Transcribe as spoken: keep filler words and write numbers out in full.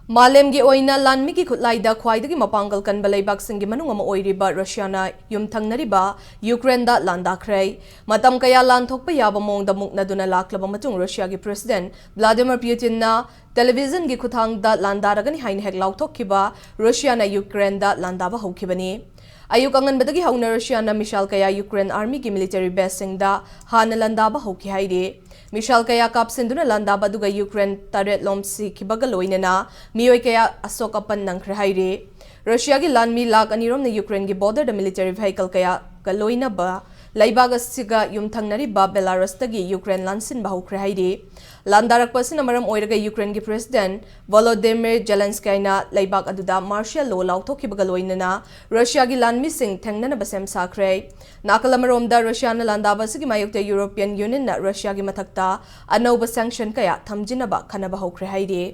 ꯃꯥꯂꯦꯝꯒꯤ ꯑꯣꯏꯅ ꯂꯥꯟꯃꯤꯒꯤ ꯈꯨꯠꯂꯥꯏꯗ ꯈ꯭ꯋꯥꯏꯗꯒꯤ ꯃꯄꯥꯡꯒꯜ ꯀꯟꯕ ꯂꯩꯕꯥꯛꯁꯤꯡꯒꯤ ꯃꯅꯨꯡ ꯑꯃ ꯑꯣꯏꯔꯤꯕ ꯔꯨꯁꯤꯌꯥꯅ ꯌꯨꯝꯊꯪꯅꯔꯤꯕ ꯌꯨꯀ꯭ꯔꯦꯟꯗ ꯂꯥꯟꯗꯥꯈ꯭ꯔꯦ꯫ ꯃꯇꯝ ꯀꯌꯥ ꯂꯥꯟ ꯊꯣꯛꯄ ꯌꯥꯕ ꯃꯑꯣꯡꯗ ꯃꯨꯛꯅꯗꯨꯅ ꯂꯥꯛꯂꯕ ꯃꯇꯨꯡ ꯔꯨꯁꯤꯌꯥꯒꯤ ꯄ꯭ꯔꯦꯁꯤꯗꯦꯟꯠ ꯚ꯭ꯂꯥꯗꯤꯃꯤꯔ ꯄ꯭ꯌꯨꯇꯤꯟꯅ ꯇꯦꯂꯤꯚꯤꯖꯟꯒꯤ ꯈꯨꯠꯊꯥꯡꯗ ꯂꯥꯟꯗꯥꯔꯒꯅꯤ ꯍꯥꯏꯅ ꯍꯦꯛ ꯂꯥꯎꯊꯣꯛꯈꯤꯕ ꯔꯨꯁꯤꯌꯥꯅ ꯌꯨꯀ꯭ꯔꯦꯟꯗ ꯂꯥꯟꯗꯥꯕ ꯍꯧꯈꯤꯕꯅꯤ꯫ ꯑꯌꯨꯛ ꯑꯉꯟꯕꯗꯒꯤ ꯍꯧꯅ ꯔꯨꯁꯤꯌꯥꯅ ꯃꯤꯁꯥꯏꯜ ꯀꯌꯥ ꯌꯨꯀ꯭ꯔꯦꯟ ꯑꯥꯔꯃꯤꯒꯤ ꯃꯤꯂꯤꯇꯔꯤ ꯕꯦꯁꯁꯤꯡꯗ ꯍꯥꯟꯅ ꯂꯥꯟꯗꯥꯕ ꯍꯧꯈꯤ ꯍꯥꯏꯔꯤ꯫ ꯃꯤꯁꯥꯏꯜ ꯀꯌꯥ ꯀꯥꯞꯁꯤꯟꯗꯨꯅ ꯂꯥꯟꯗꯥꯕ ꯑꯗꯨꯒ ꯌꯨꯀ꯭ꯔꯦꯟ ꯇꯔꯦꯠꯂꯣꯝ ꯁꯤꯈꯤꯕꯒ ꯂꯣꯏꯅꯅ ꯃꯤꯑꯣꯏ ꯀꯌꯥ ꯑꯁꯣꯛ ꯑꯄꯟ ꯅꯪꯈ꯭ꯔꯦ ꯍꯥꯏꯔꯤ꯫ ꯔꯨꯁꯤꯌꯥꯒꯤ ꯂꯥꯟꯃꯤ ꯂꯥꯈ ꯑꯅꯤꯔꯣꯝꯅ ꯌꯨꯀ꯭ꯔꯦꯟꯒꯤ ꯕꯣꯔꯗꯔꯗ ꯃꯤꯂꯤꯇꯔꯤ ꯚꯦꯍꯤꯀꯜ ꯀꯌꯥꯒ ꯂꯣꯏꯅꯕ ꯂꯩꯕꯥꯛ ꯑꯁꯤꯒ ꯌꯨꯝꯊꯪꯅꯔꯤꯕ ꯕꯦꯂꯥꯔꯁꯇꯒꯤ ꯌꯨꯀ꯭ꯔꯦꯟ ꯂꯥꯟꯁꯤꯟꯕ ꯍꯧꯈ꯭ꯔꯦ ꯍꯥꯏꯔꯤ꯫ ꯂꯥꯟꯗꯥꯔꯛꯄ ꯑꯁꯤꯅ ꯃꯔꯝ ꯑꯣꯏꯔꯒ ꯌꯨꯀ꯭ꯔꯦꯟꯒꯤ ꯄ꯭ꯔꯦꯁꯤꯗꯦꯟꯠ ꯚꯣꯂꯣꯗꯤꯃꯤꯔ ꯖꯦꯂꯦꯟꯁꯀꯥꯏꯅ ꯂꯩꯕꯥꯛ ꯑꯗꯨꯗ ꯃꯥꯔꯁꯤꯌꯦꯜ ꯂꯣ ꯂꯥꯎꯊꯣꯛꯈꯤꯕꯒ ꯂꯣꯏꯅꯅ ꯔꯨꯁꯤꯌꯥꯒꯤ ꯂꯥꯟꯃꯤꯁꯤꯡ ꯊꯦꯡꯅꯅꯕ ꯁꯦꯝ ꯁꯥꯈ꯭ꯔꯦ꯫ ꯅꯥꯀꯜ ꯑꯃꯔꯣꯝꯗ ꯔꯨꯁꯤꯌꯥꯅ ꯂꯥꯟꯗꯥꯕ ꯑꯁꯤꯒꯤ ꯃꯥꯌꯣꯛꯇ ꯌꯨꯔꯣꯄꯤꯌꯟ ꯌꯨꯅꯤꯌꯟꯅ ꯔꯨꯁꯤꯌꯥꯒꯤ ꯃꯊꯛꯇ ꯑꯅꯧꯕ ꯁꯦꯡꯁꯟ ꯀꯌꯥ ꯊꯝꯖꯤꯟꯅꯕ ꯈꯟꯅꯕ ꯍꯧꯈ꯭ꯔꯦ ꯍꯥꯏꯔꯤ꯫